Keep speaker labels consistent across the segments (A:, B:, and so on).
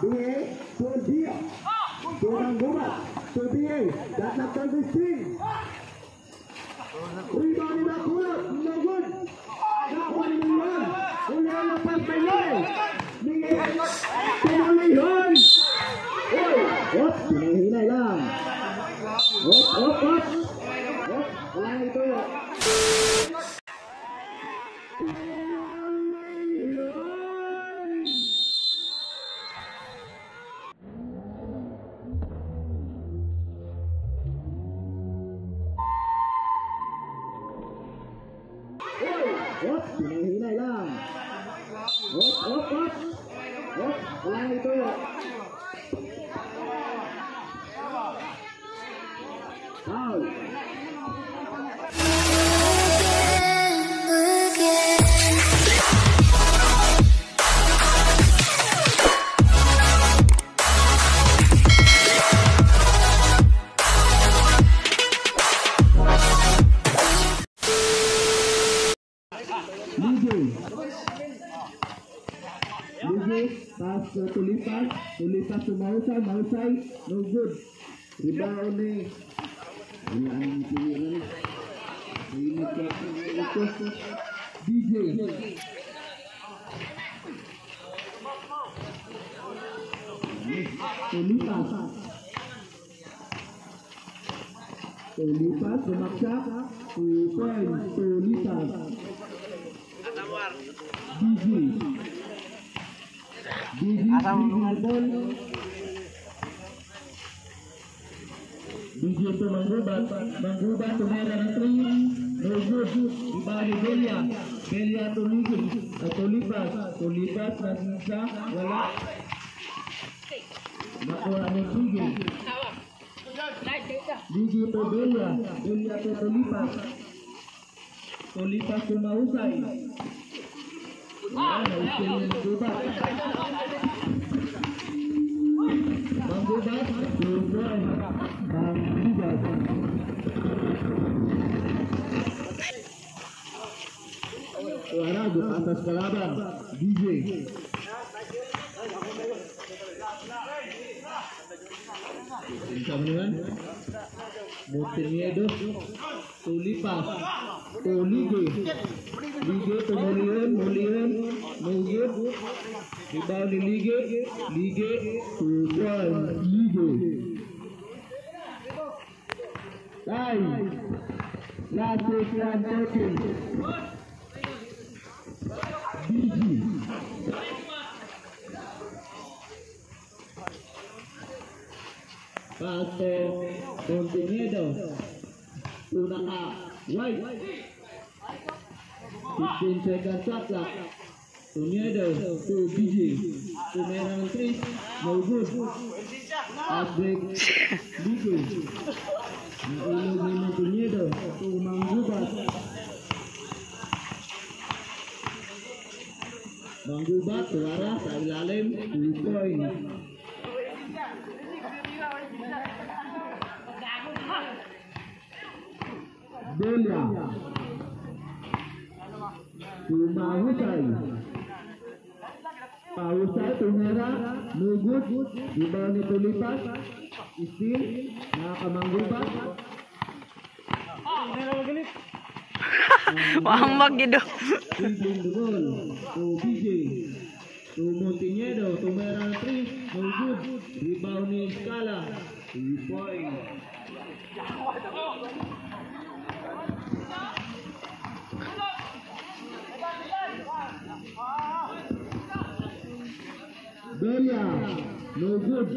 A: BA to Dia. To Manggubat. To BA. That not 15. Rebound ni Bakulot. No good. Nakuha ni Leon. Leon ang pass kay Miguel. Miguel. Tumulihan. Uy! Hop! Hinahinay lang. Hop! Hop! Hop! Hop! Wala na ito. Hop! Hinahinay lang. Hop! Hop! Hop! Hop! Wala na ito. Foul. Lige, pass to Tulipas, Tulipas to Mahusay, Mahusay, no good. Rebound ni wala ang pili ito. DJ. Tulipas. Tulipas, sumaksak, 2 points, Tulipas. DJ. DJ, ball. DJ to Manggubat. Manggubat tumira ng 3. No good. Rebound ni Belia. Belia to Ligi. Tulipas. Tulipas na siya. Wala. Nakuha ni Ligi. Ligi to Belia. Belia to Tulipas. Tulipas to Mahusay. Wala. Na-steal ni Manggubat. Manggubat. 2 points. Manggubat. Wala, atas kalaban. DJ. Sama dengan Monteniedo. Tulipas. Tulige. Lige to Molion. Molion. No good. Rebound ni Lige. Lige. 2 points. Lige. Time. Last 6 and 13. BG. Pass to Monteniedo. Una ka. White. 15 seconds shot clock. Tuniedo to BG. Tumera ng 3. No good. Pass break. Lige. Naulog ni Monteniedo to Manggubat. Manggubat, tuwara sa ilalim, 2 points. Belia. Tumahusay. Pahusay, tumera, no good. Rebound ni Tulipas. Steal, nakakamanggubat.
B: Wambag gitu.
A: Dribbling the ball to BJ. To Monteniedo, tumera ng 3, no good. Rebound ni Scala, 2 points. Belia, no good.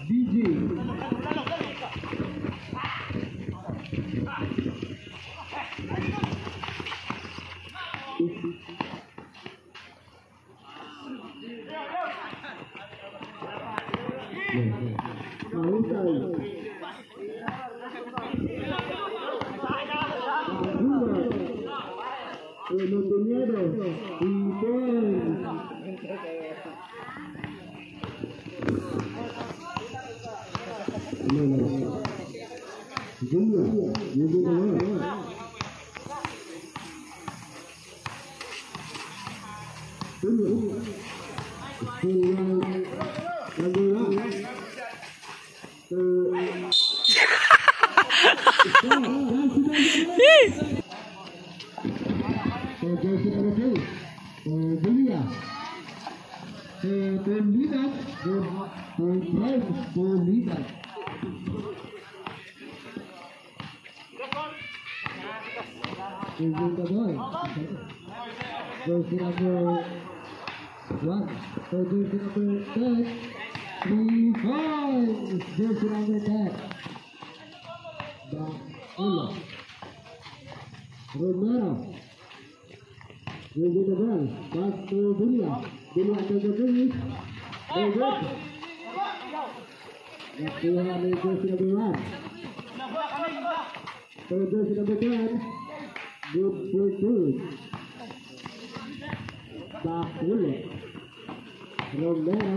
A: DJ. Mahusay. Manggubat. Monteniedo. 3 points. Still number 1. So, so jersey number 2. So, Julia. So, Tolina. Good drive, Tolina. Choosing the ball. Jersey number 1. So jersey number 10. 3 points. Jersey number 10. Bakula. Romero. Using the ball. Pass to Villa. Villa to the finish. No good. Nakuha ni jersey number 1. So jersey number 10. Good for 2. Bakula. Romero.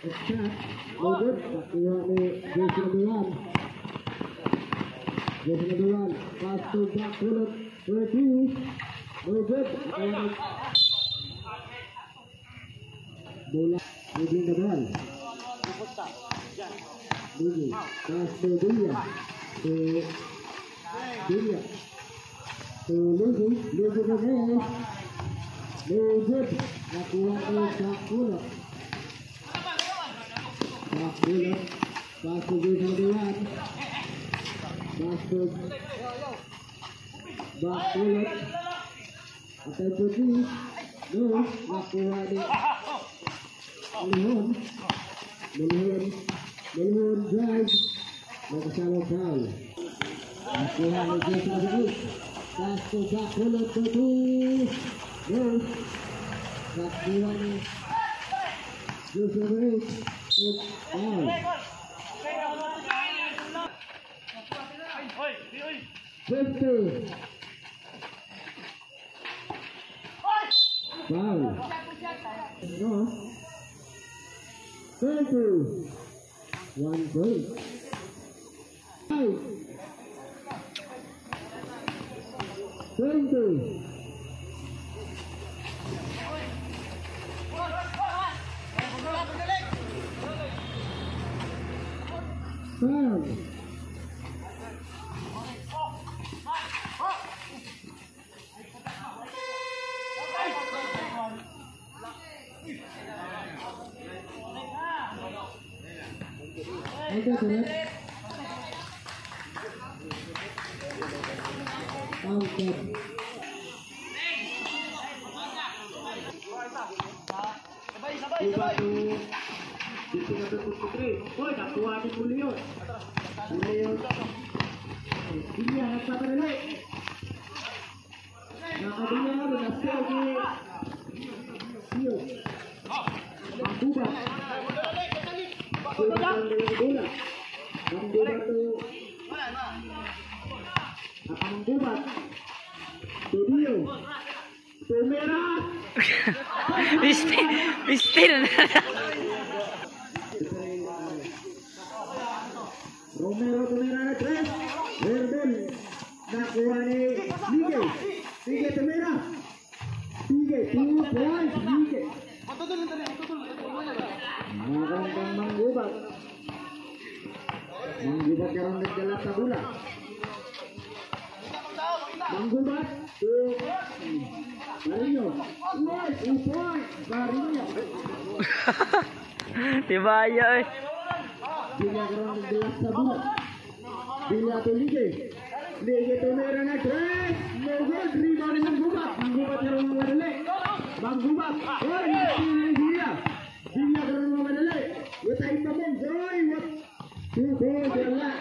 A: A shot. No good. Nakuha ni jersey number 1. Jersey number 1. Pass to Bakula for 2. No good. Bola. Dribbling the ball. Ligi. Pass to Villa. To Villa. To Ligi. Ligi to Reyes. No good. Nakuha ni Bakula. Bakula. Pass to jersey number 1. Pass to Bakula. Attempt to 3. No. Nakuha ni Malihon. Malihon. Malihon drive. Magkasama foul. Nakuha ni jersey number 8. Pass to Bakula to 2. No. Nakuha ni jersey number 8. Foul. 50. Foul. No. 30. 1 point. 5. 20. 5. Okay, correct. Okay. Iba to jersey number 53. Hoy, nakuha ni Julio. Julio. Iya, nagpapadali. Nakabila, nagsiyaw ni Sio. Manggubat. Bola. Manggubat to. Manggubat. Studio. Tumira.
B: Still.
A: Romero tumira na 3. Verdel. Nakuha ni Miguel. Miguel tumira. Miguel, 2 points. Miguel. Magandang manggubat. Manggubat karon nagdala sa bola. Manggubat to Barino. Yes, 2 points. Barino.
B: Tibaya eh.
A: Bila karon nagdala sa bola. Bila to Lige. Lige tumira na 3. No good. Rebound ni Manggubat. Manggubat karon mamadali. Manggubat. Oy, Bila. Bila karon mamadali. Watay pa mo. Oy, what? 2 points. Wala.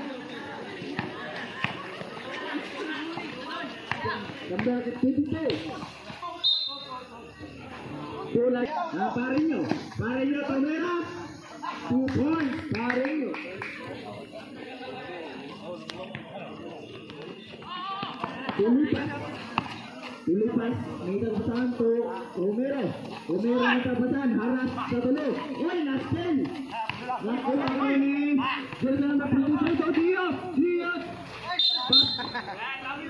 A: Number 22. Bola. Parinyo. Parinyo tumira. 2 points. Parinyo. Tulipas. Tulipas. May tapasan to Romero. Romero may tapasan. Haras sa tulo. Uy, na-steal. Nakuha ko ni jersey number 23 to Diop. Diop.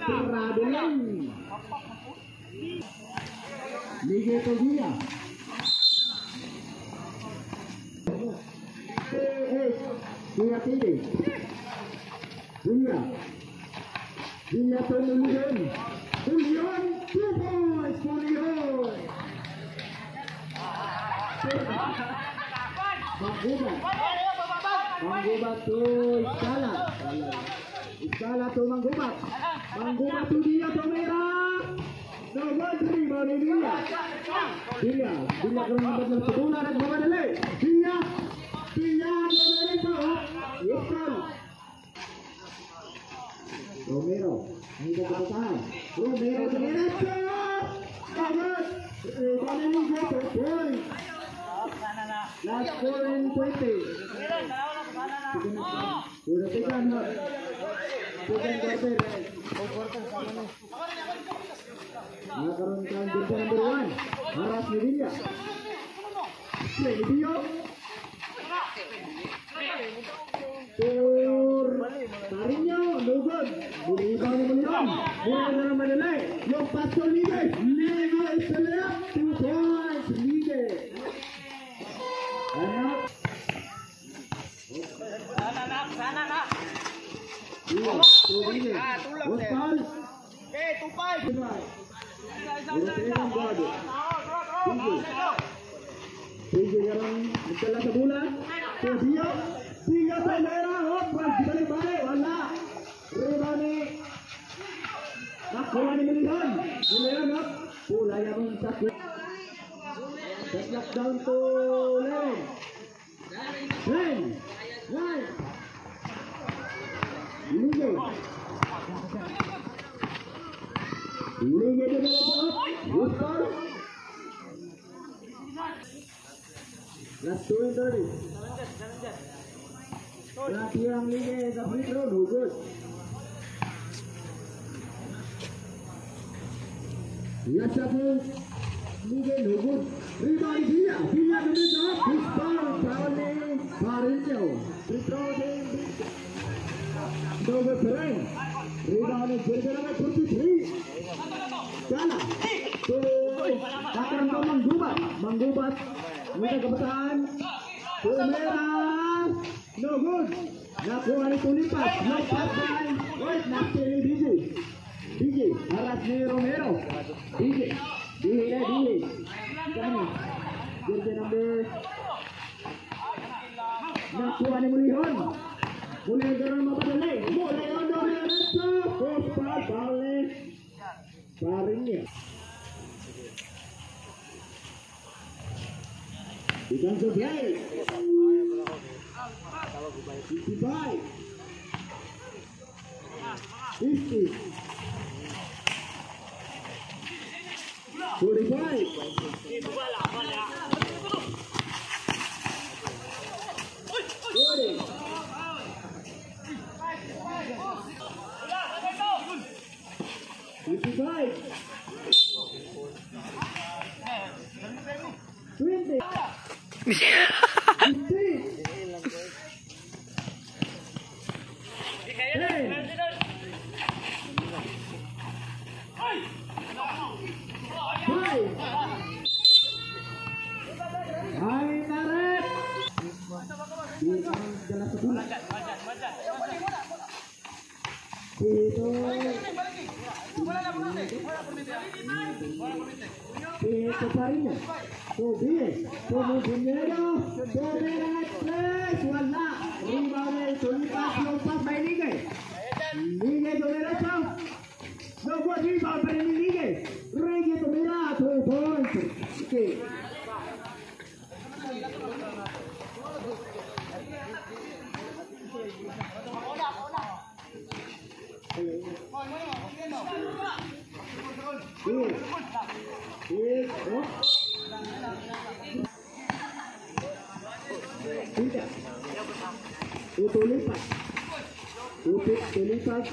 A: Traveling. Ligue to Villa. Villa TV. Villa. Villa to Leon. Leon, 2 points for Leon. Manggubat. Manggubat to Iskala. Iskala to Manggubat. Manggubat to Villa Tomera. No one rebound ni Villa. Villa. Villa kung ng putula nagmamadali. Villa. Villa dumiretso. Wilson. Romero. Hindi ka kapatahan. Romero dumiretso. Agad. Rebound ni Ligue. 2 points. Last 4 and 20. Udah tiga no. Second quarter. Nakaroon kang jersey number 1. Haras ni Villa. Play ni Bio. Tur Tarinyo, no good. Rebound ni Mulion. Mula na naman nila. Yung pass to Ligue. Ligue is the layup. 2 points. Ligue. Anak. Foul?
C: Okay, 2-5.
A: Tige yarang nagdala sa bola. Dio. Dio sa Mera. Hop, balik-balik. Wala. Rebound ni. Nakuha ni Milihan. Milihan up. Bola yang sa Shot down to 11. 10. 9. Ligue. Ligue develop up. Good foul. Last 2 and 30. Latihan Ligue sa free throw. No good. Yes, po. Ligue, no good. Rebound Villa. Villa dumiretso up. Good foul. Foul ni Parinyo. Free throw din. No good pa rin. Rebound ni jersey number 23. Gala. To Nakaroon ko Manggubat. Manggubat. May kabataan. Tumera. No good. Nakuha ni Tulipas. No pass by. Wait, nakuha ni BJ. BJ. Haras ni Romero. BJ. BJ na BJ. Kani. Jersey number. Nakuha ni Mulihon. Mulihon karon mapadali. Mulihon dumiretso. First foul. Foul ni Parinya. Defensive play. 55. 50. 45. 40. 55. 20. 15. 10. 5. Ay, naret. Dito ang dala sa bola. Dito. Dito pa rin niya. Tobias. Tumubunero. Tumira at tres. Wala. Rebound ni Tulipas. Yung pass by Ligue. Ligue dumiretso. No good rebound pa rin ni Ligue. Ligue tumira. 2 points. Okay. Tidak. Tulipas. Tulipas.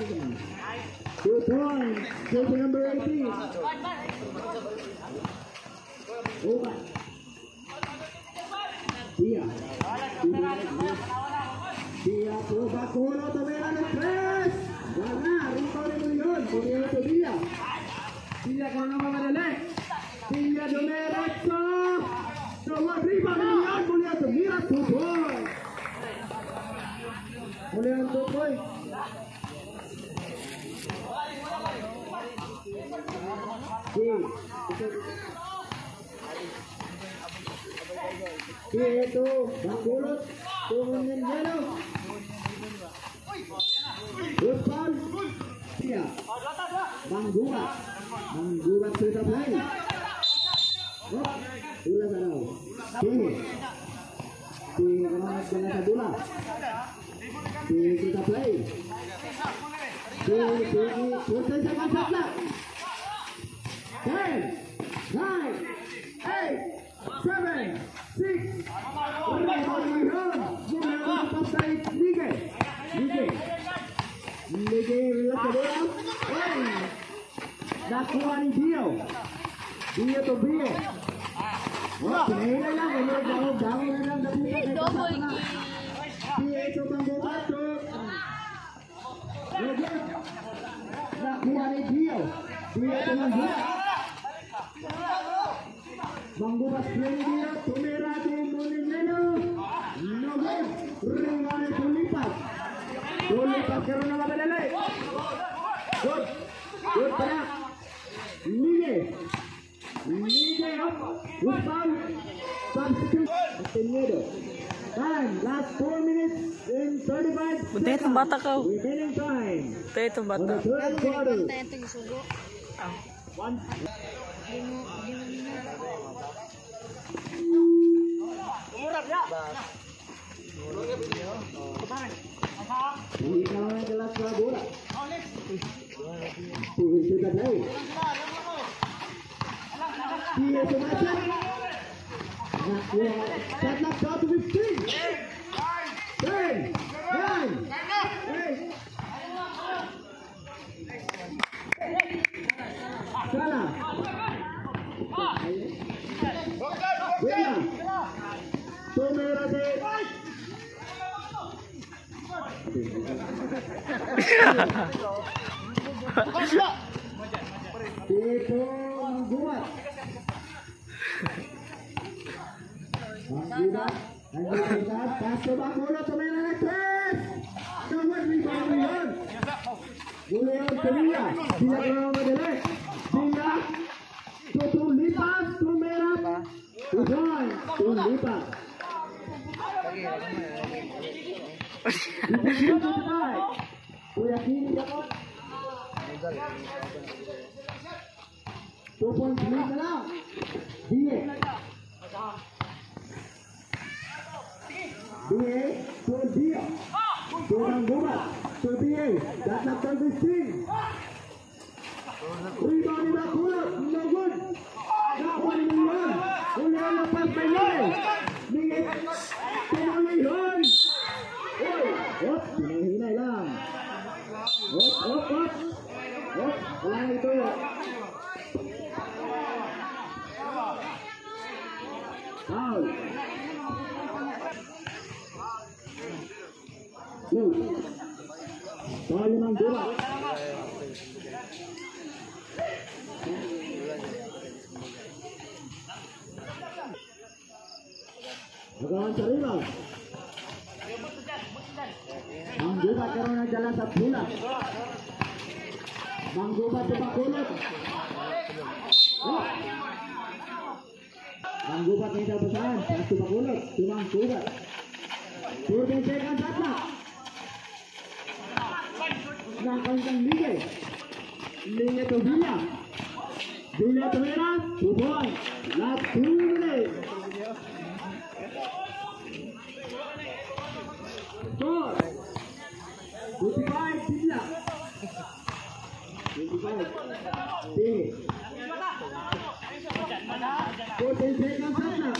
A: 2 points. Jersey number 18. Obat. Dia. Dia Coca-Cola tumira ng tres. Wala. Rebound ni Leon. Tumira to Dia. Dia kung naman madali. Villa dumiretso. So, rebound ni Leon. Muli ang tumira. 2 points. Muli ang 2 points. Ito, Bakulot, Tumunin Yelo. Good foul. Siya. Manggubat. Manggubat sa play. Oh, dula sa raw. Tihi. Tihi ka sa dula. Tihi sa play. Tihi, tihi. 40 seconds shot clock. 10, 9, 8, 7, 6. Nakuha ni Dio. Dio to Dio. Oh, pinahila lang. Damo na lang.
B: Double kill.
A: Dio to Manggubat. Nakuha ni Dio. Dio to Manggubat. Manggubat play Dio. Tumira to Molineno. No good. Rebound ni Tulipas. Tulipas karon na madali. Good. Good pa na. Lige. Lige up. Good foul. Substitute. Pinedo. Time. Last 4 minutes and 35
B: Punta itong bata ka.
A: remaining time.
B: Punta itong
A: On
B: bata.
A: the third quarter. One. Ikaw ang galas sa bola. Puso na play. Pia sumasak. Nakuha. Shot clock down to 15. 10, 9, 8. Sala. Wala. Tumira si Tito Manggubat. Manggubat. Manggubat. Paso Bakulo. Tumira ng tres. Gawin rebound yun. Guleon tumira. Sila ko madali. Sila. Tutulipas. Tumira. Tuloy. Tulipas. Kuya Kini Jacob. 2.3 na lang. Die. Die to Dio. To Manggubat. To Die. That lap 15. Rebound ni Bakulot. No good. Nakuha ni Leon. Leon ang pass kay Miguel. Miguel. Tumulihan. Uy. Hop. Hinahinay lang. Hop, hop, hop. Hop. Wala ito. Foul. Look. Foul ni Manggubat. Agawan sa rebound. Manggubat karon nagdala sa bola. Manggubat sa Bakulot. Oh. Manggubat na sa basahan. Pass to Bakulot. To Manggubat. 14 seconds at na. Nakantang Miguel. Miguel to Villa. Villa to Vera. 2 points. Last 2 minutes. 4. 25, Villa. 25. Sige. 14 seconds at na.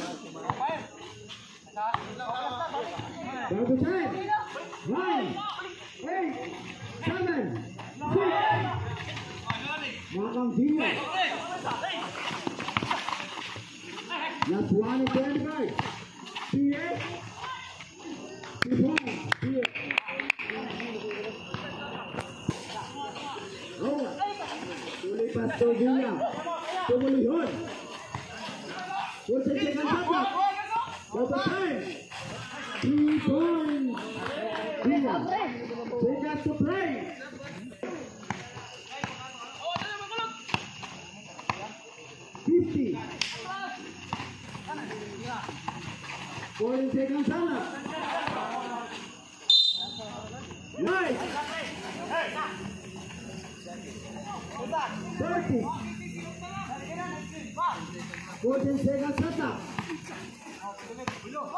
A: Down to 10. 9, 8, 7, 6. Nakang Villa. Last 1 and 25. PA. 2 points. PA. Tulipas to Villa. Tumulihon. 14 seconds shot clock. Double time. 3 points. Villa. 2 seconds to play. 50. 14 seconds shot clock. 9. 30. 14 seconds shot clock.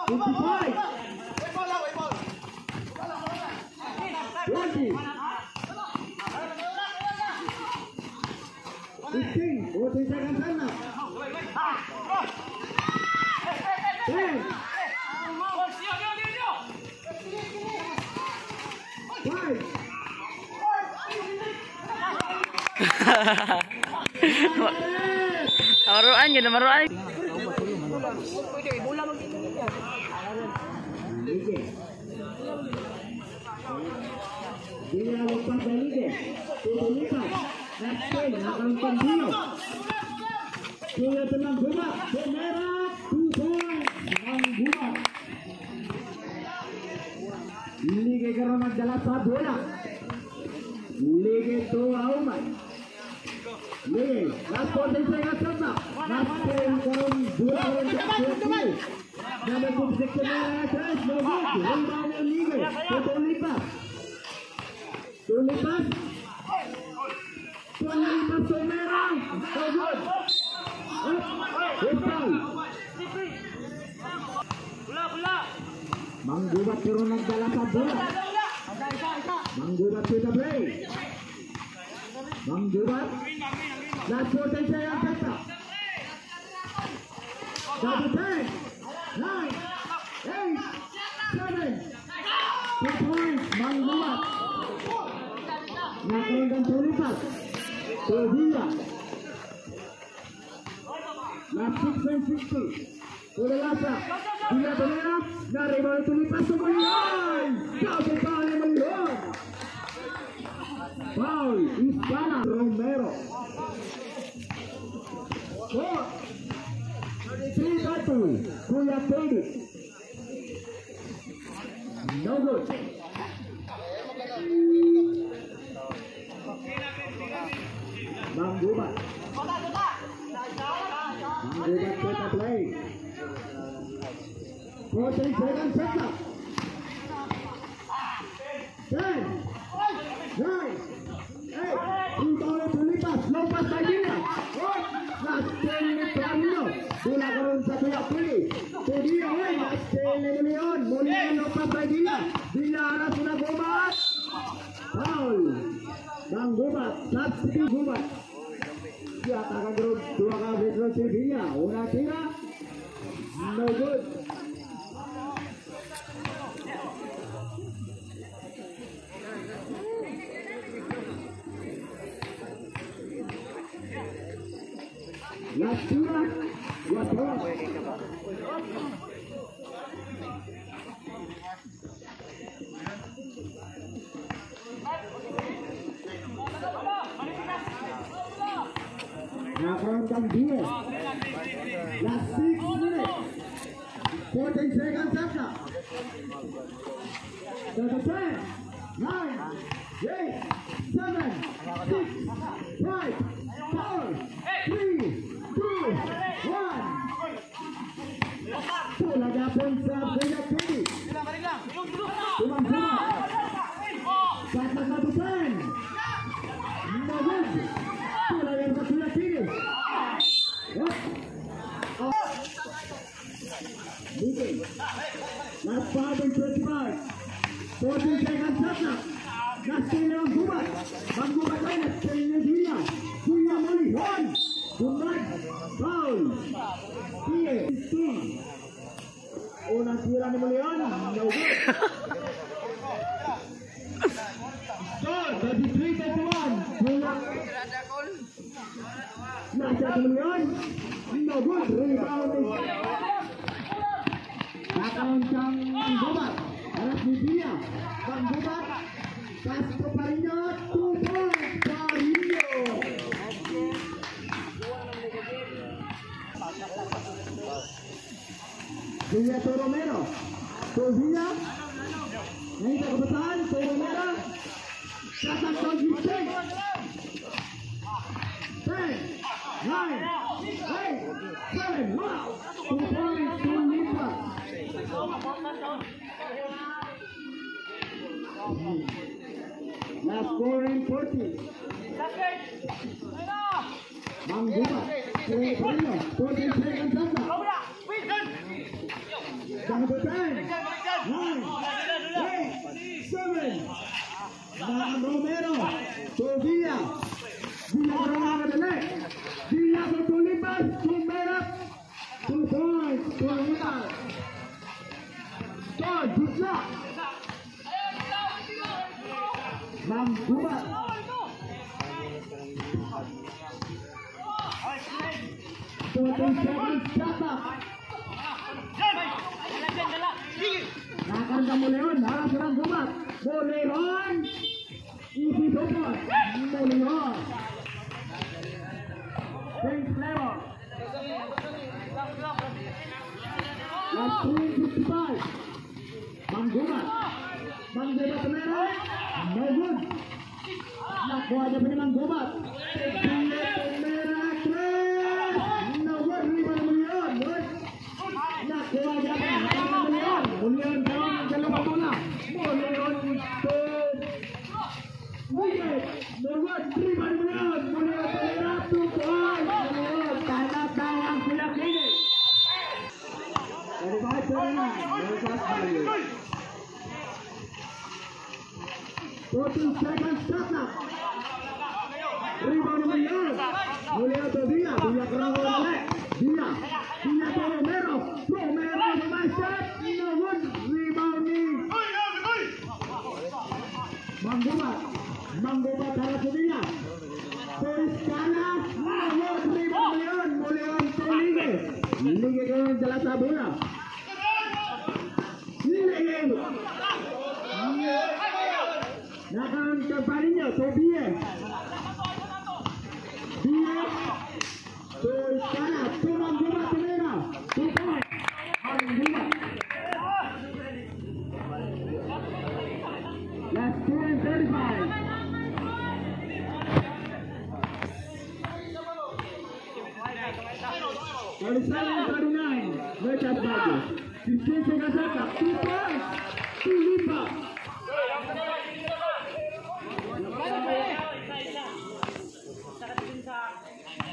A: 55. 20. 15. 14 seconds shot clock. 10. 5.
B: Maruan yun, maruan.
A: Lige. Dia lupa Lige. Tutulipas. Next nakangkang Dino. Kuya tenang Gumat. Pemerah. 2 points. Nang Gumat. Lige karon nagdala sa bola. Lige to Auman. Lige. Last 14 seconds na. Last 10 karon bola karon sa Number 2, Primera, tres, no good. Rebound ng Lige. Tutulipas. Tulipas. Tulipas Primera. No good. Up. Good foul. Manggubat pero nagdala sa bola. Manggubat to the play. Manggubat. Last 14 seconds. Double 10. 9, 8, 7, 2 points, Manggubat. Nakaroon ng tulipas. Sevilla. Last 6.60. Pulasa. Villa Tumera. Na-rebound tulipas. Tumulihan. Double foul ni Mulihan. Foul. Ispana. Romero. 4. 3-2. Kuya Teddy. No good. Manggubat. Manggubat set the play. 14 seconds set up. 10, 9, 8, rebound tulipas. Low pass by Dina. Last 10 ni Pramino. Bola karon sa Kuya Pili. Tudia, oy, last 10 ni Leon. Muli low pass by Dina. Dina aras na gubat. Foul. Manggubat. Substitute Gubat. Dia akan grup dua kali free throw si Villa. Una tira. No good. Last tira. Last one. Nakaroon kang Diaz. Last 6 minutes. 14 seconds after. 10, 9, 8, 7, 6, 5, 4, 3, 2, 1. Bola gapon sa Kuya Kenny. Tumang-tumang. Sa 10. No good. Bola yan sa Kuya Kenny. Meeting. Last 5 and 25. 14 seconds shot clock. Last 10 na ang Gubat. Ang Gubat ay last 10 na Villa. Kuya Malihan. Gubat. Foul. 15. Unang tira ni Malihan. No good. Score 33-31. Kuya. Nasa Malihan. No good. Rebound. Nakaroon siyang Gubat. Alas ni Villa. Bang Gubat. Pass to Parino. 2 points. Parino. Villa to Romero. To Villa. Ngayon sa kabataan, to Romero. Sasaktan 15. 10, 9, 8, 7, 1. 2 points to Lipa. Last 4 and 40. Manggubat. 14 seconds left. Down to 10, 9, 8, 7. Mang Romero. To Villa. Villa Romero madali. Villa to Tulipas. Tumera. 2 points. Tulipas. Ton. Gitna. Manggubat. 14 seconds. Shot up. Nakakarga Moleon. Harap sa Manggubat. Moleon. Easy to point. Moleon. James Lemon. Last 3:55. Manggubat. Manggubat tumera. No good. Nakuha niya pa ni Manggubat. Tumera. Tres. No good. Rebound Moleon. Good. Nakuha niya pa. Moleon. Moleon karon ang dalawa bola. Moleon to Miguel. No good. Rebound Moleon. Moleon tumera. 2 points. Moleon. Time out daw ang Kuya Clinic. 35-39. Merchants Baguio. 14 seconds shot clock. Rebound ni Moleon. Moleon to Villa. Villa karon ulit. Villa. Villa to Romero. Romero sa shot. No good. Rebound ni Manggubat. Manggubat harap sa Villa. To Escala. No good. Rebound Moleon. Moleon to Ligue. Ligue karon dala sa bola. Ligue. Nakaroon ka pa ninyo. To Bie. Bie. To Escala. To Manggubat. Tumera. 2 points. Manggubat. Last 2 and 35. 37-39. Merchants Baguio. 15 seconds left. 2 points. To Lipa.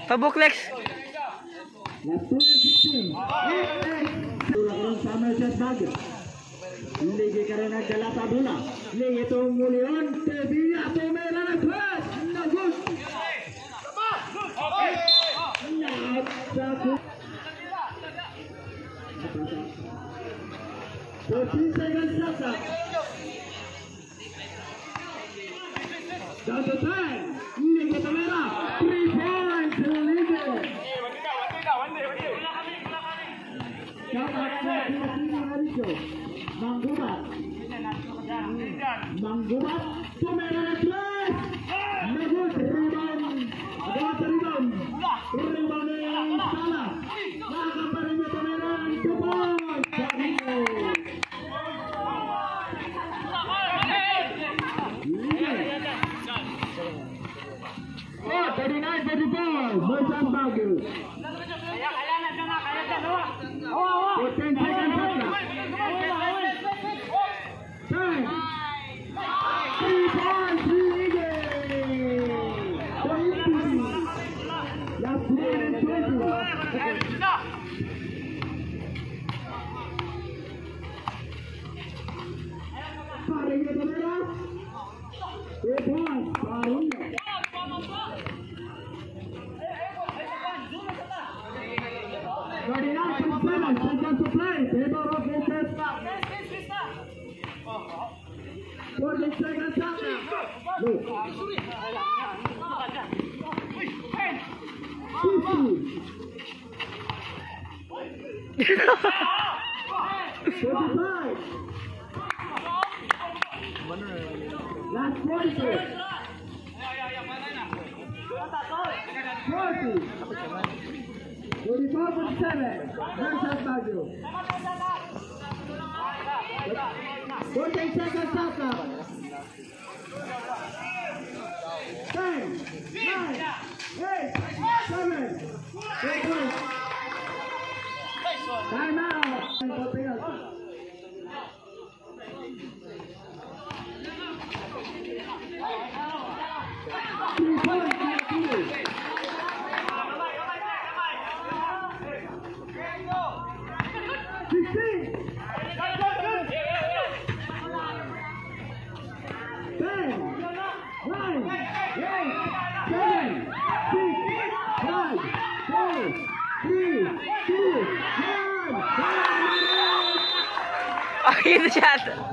B: Pabuklex.
A: Last 2 and 15. Tulak ron sa Merchants Baguio. Ligi ka rin nagdala sa bola. Ligi itong Moleon. Sevilla. Tumera na tres. No good. Sa 14 seconds left. Down to 10. Ligi tumera. 3 points. Ligi. Shout out sa Kuya Mauricio. Manggubat. Manggubat. Tumera na tres. No good. Rebound. Agawa sa rebound. Rebound ni Sala. Nakakaparin niya tumera. 2 points. Carino. Oh, 39-34. Merchants Baguio. 14 seconds left. 10. 3 points. Ligue. 20. Last 1 and 20. Parinho tumera. 2 points. Parinho. 39.7 seconds to play. Favor of Merchants. 14 seconds left. No. 50. 45. Last 40. 40. 44-47. Versus Baguio. 14 seconds shot clock. 10, 9, 8, 7, 6. Time out. For penalty. 3 points, Pilipinas. 16. 10, 9, 8, 7, 6, 5, 4, 3, 2, 1.
B: Okay, shot.